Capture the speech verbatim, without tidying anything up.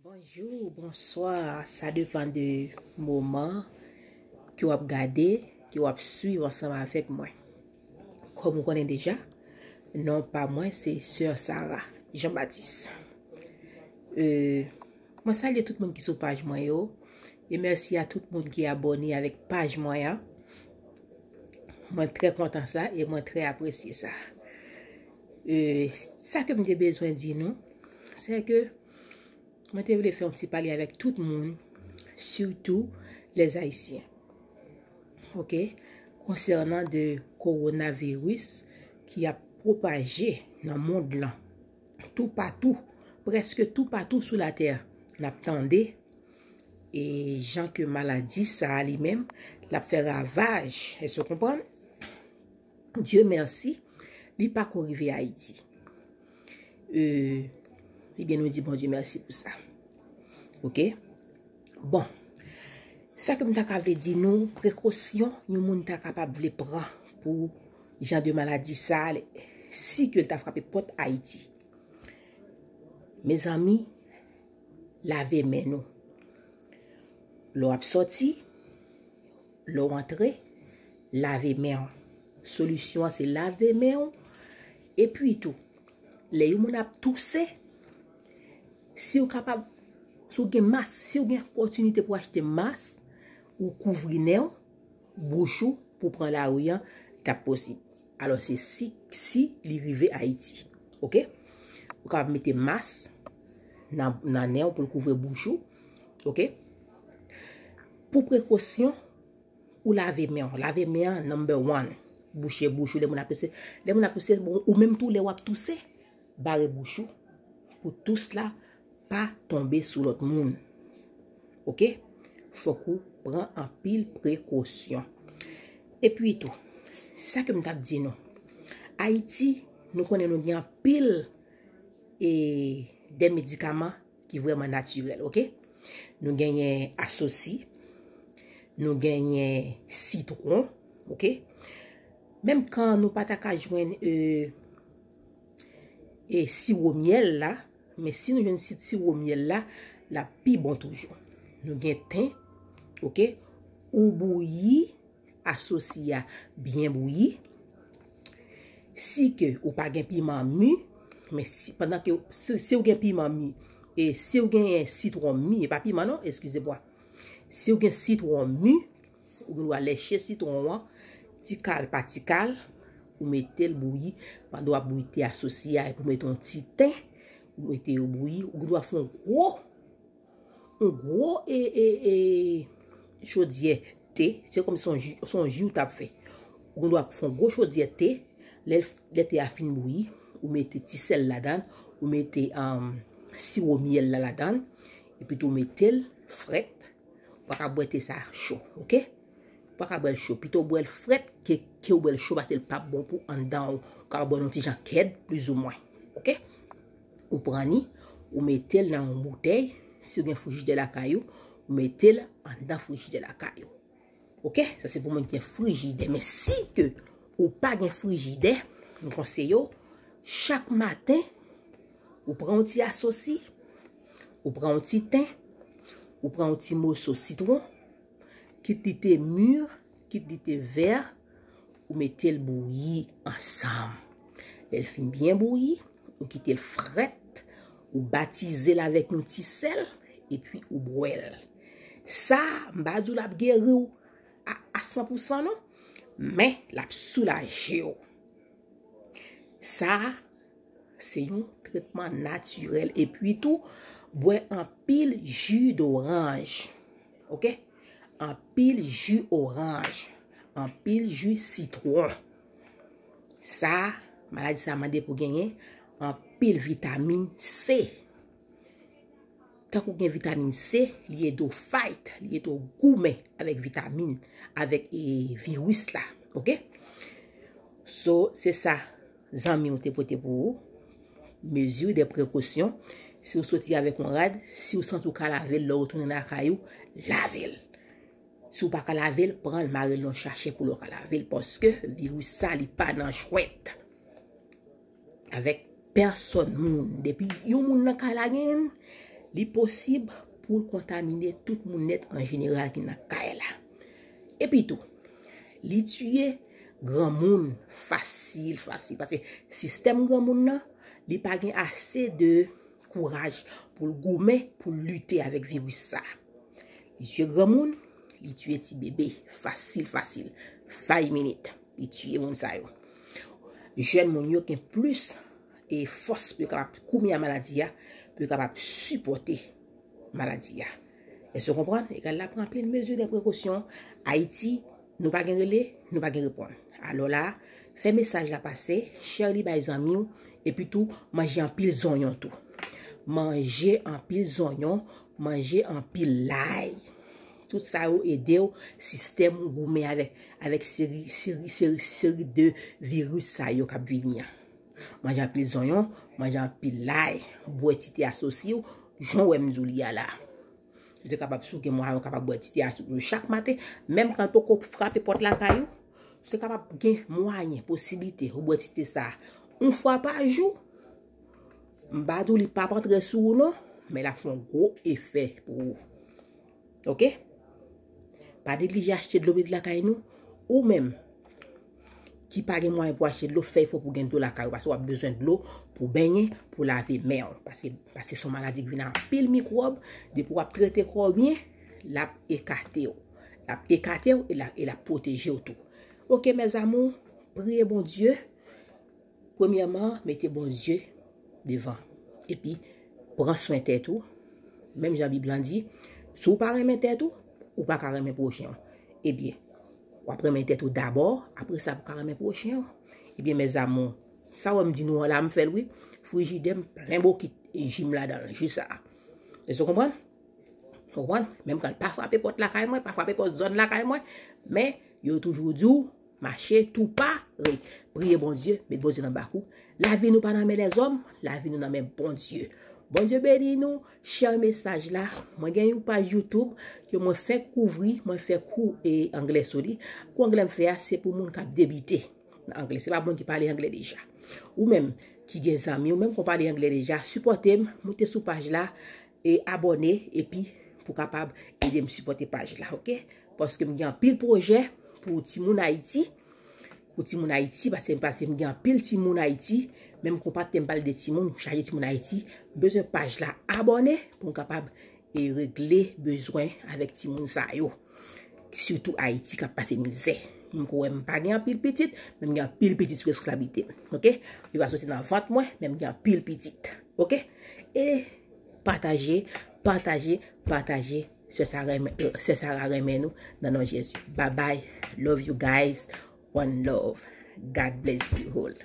Bonjou, bonswa, sa depann de moman ke w ap gade, ke w ap swiv ansanm avèk mwen. Kòm ou konnen deja, non pa mwen se Sè Sarah Jean Baptiste. Euh, mwen salye tout moun ki sou paj mwen yo, e mèsi a tout moun ki abòne avèk paj mwen an. Mwen trè kontan sa e mwen trè apresye sa. Euh, sa ke m te bezwen di nou, se ke mwen te vle fè yon ti pale avèk tout moun, sitou les Haïtiens. Ok? Konsènan de kowonaviris ki ap pwopaje nan mond lan. Toupatou, prèske toupatou sou latè, n ap tande e jan ke maladi sa a li menm, l ap fè ravaj. Èske w konprann? Dieu merci, li pako rive Ayiti. Euh, ebyen, nou di Bondye mèsi pou sa. Ok? Bon, sa ke m ta ka vle di nou, prekosyon yon moun ta kapab vle pran pou jan de maladi sa a, si ke l ta frape pòt Ayiti. Mezanmi, lave men nou. Lè w ap sòti, lè w antre, lave men w. Solisyon an se lave men w. Epi tou, lè yon moun ap touse, si w kapab, si w gen mas, si w gen opòtinite pou achte mas, ou kouvri nen w, bouch ou, pou pran lari an, t ap posib. Alò, se si, si li rive Ayiti. Ok? Ou kapab mete mas nan, nan nen w pou l kouvri bouch ou. Ok? Pou prekosyon, ou lave men w. Lave men an, number one. Bouche bouch ou, lè moun ap touse. Lè moun ap touse, bon, ou menm tou, lè w ap touse, bare bouch ou. Pou tous la pa tonbe sou lòt moun. Ok? Fòk ou pran anpil prekosyon. Epi tou, sa ke m t ap di nou, Ayiti, nou konnen nou gen anpil e de medikaman ki vrèman natirèl, ok? Nou genyen asosi, nou genyen sitwon, ok? Menm kan nou pa ta ka jwenn e, e siwo myèl la, men si nou jwenn si, siwo myèl la, l ap pi bon toujou. Nou gen ten, ok? Ou bouyi asosi a byen bouyi. Si ke ou pa gen piman mi, men si, pandan ke si, si w gen piman mi, e si w gen sitwon mi, e pa piman non, eskize mwa. Si w gen sitwon mi, ou gen dwa lèche sitwon an, ti kal pa ti kal, ou mete l bouyi, pandan w ap bouyi te asosi a, epi w mete yon ti ten, ou mete yo bouyi, ou gen dwa fè yon gwo yon gwo e, e, e, chodyè te, se kòm se yon ji, se yon ji ou t ap fè. Ou gen dwa fè yon gwo chodyè te, lè, lè te a fin bouyi, ou mete ti sèl ladan l, ou mete um, siwo myèl la ladan l, epi tou ou mete l frèt, ou pa ka bwè te sa cho, ok? Ou pa ka bwè l cho, pito w bwè l frèt ke, ke w bwè l cho paske l p ap bon pou anndan w. Ou ka bwè l yon ti jan kèd, plizoumwen, ok? Ou pran li, ou mete l nan yon boutèy, si w gen frijidè lakay ou, ou mete l anndan frijidè lakay ou. Ok? Sa se pou moun ki gen frijidè. Men si ke ou pa gen frijidè, m konseye w, chak maten, ou pran yon ti asosi, ou pran yon ti ten, ou pran yon ti moso sitwon, kit li te mi, kit li te vè, ou mete l bouyi ansanm. Lè l fin byen bouyi, ou kite l frèt, ou batize l avèk yon ti sèl, epi ou bwè l. Sa, m pa di w l ap geri w a, a san pou san non, men l ap soulaje w. Sa, se yon tretman natirèl. Epi tou, bwè anpil ji doranj. Ok? Anpil ji oranj. Anpil ji sitwon. Sa, maladi sa mande pou genyen anpil vitamin C. Tankou gen vitamin C, li ede w fight, li ede w goumen avèk vitamin, avèk e, viris la. Ok? So, se sa, zanmi w te pote pou ou. Mezi de prekosyon. Si w soti avèk yon rad, si w santi w ka lave l, lè w retounen lakay ou, lave l. Si w pa ka lave l, pran l, mare l nan yon sachè pou lè w ka lave l, paske viris sa, li pa nan jwèt avèk pèsòn moun. Depi yon moun nan kay la genyen l, Li posib pou l kontamine tout moun nèt an jeneral ki nan kay la. Epi tou, li tiye granmoun fasil, fasil. Paske sistèm granmoun nan, li pa gen ase de kouraj pou l goumen, pou l lite avèk viris sa. Li tiye granmoun, li tiye ti bebe, fasil, fasil. Five minutes, li tiye moun sa yo. Jèn moun yo gen plis e fòs pou yo kapab kouri a maladi a, pou yo kapab sipòte maladi a. Èske w konprann? Egal la pran anpil mezi de prekosyon. Ayiti, nou pa gen rele, nou pa gen reponn. Alò la, fè mesaj la pase, share li bay zanmi w, epi tou, manje anpil zonyon tou. Manje anpil zonyon, manje anpil lay. Tout sa yo ede w, sistèm ou goumen avèk, avèk seri, seri, seri, seri de viris sa yo k ap vini an. Manje anpil zonyon, manje anpil lay, bwè ti te asosi w, jan w wè m di w li a la. Ou te kapab, si w gen mwayen, ou kapab bwè ti te asosi w chak maten, menm kan l poko frape pòt lakay ou, ou te kapab gen mwayen, posiblite, ou bwè ti te sa yon fwa pa jou. M pa di w li p ap antre sou ou non, men l ap fè yon gwo efè pou ou. Oke? Pa neglije achte dlo met lakay nou. Ou menm ki pa gen mwayen pou achte dlo, fè efò pou gen dlo lakay ou, paske w ap bezwen dlo pou benyen, pou lave men w. Paske, paske se yon maladi ki vin ak anpil mikwòb, depi w ap trete kò w byen, l ap ekate w. L ap ekate w e l ap, e l ap pwoteje w tou. Oke, mes amours, priye Bondye. Premyèman, mete Bondye devan. Epi, pran swen tèt ou. Menm jan Bib lan di, si w pa renmen tèt ou, ou pa ka renmen pwochen w. Ebyen, w ap renmen tèt ou dabò, apre sa, pou w ka renmen pwochen w. Ebyen, mes amours, sa w wè m di nou an la, m fè l wi. Frijidè m plen bokit e ji m ladan l, ji sa. Èske w konprann? Ou konprann? Menm kan l pa frape pòt lakay mwen, pa frape pòt zòn lakay mwen, men yo toujou di w, mache tou pa, re-, priye Bondye, met Bondye nan bak ou. Lavi nou pa nan men lèzòm, lavi nou nan men Bondye. Bondye beni nou, share mesaj la. Mwen gen yon paj YouTube ke mwen fèk ouvri, mwen fè kou e anglè sou li. Kou anglè m fè a, se pou moun k ap debite nan anglè. Se pa moun ki pale anglè deja. Ou menm ki gen zanmi, ou menm k ap pale anglè deja, sipòte m, moute sou paj la, e abòne, epi pou kapab ede m sipòte paj la, oke? Paske m gen anpil pwojè pou timoun Ayiti, pou timoun Ayiti, paske, paske m gen anpil timoun Ayiti, menm konpa tè m pale de timoun, m chaje timoun Ayiti, m bezwen paj la abòne pou m kapab e regle bezwen avèk timoun sa yo. Sitou Ayiti k ap pase mizè. M kwè m pa gen anpil pitit, men m gen anpil pitit sou responsablite m. Oke? Yo pa soti nan vant mwen, men m gen anpil pitit. Oke? E pataje, pataje, pataje. Sè Sara renmen, sè Sara renmen nou nan non Jezi. Bye bye. Love you guys. One love. God bless you all.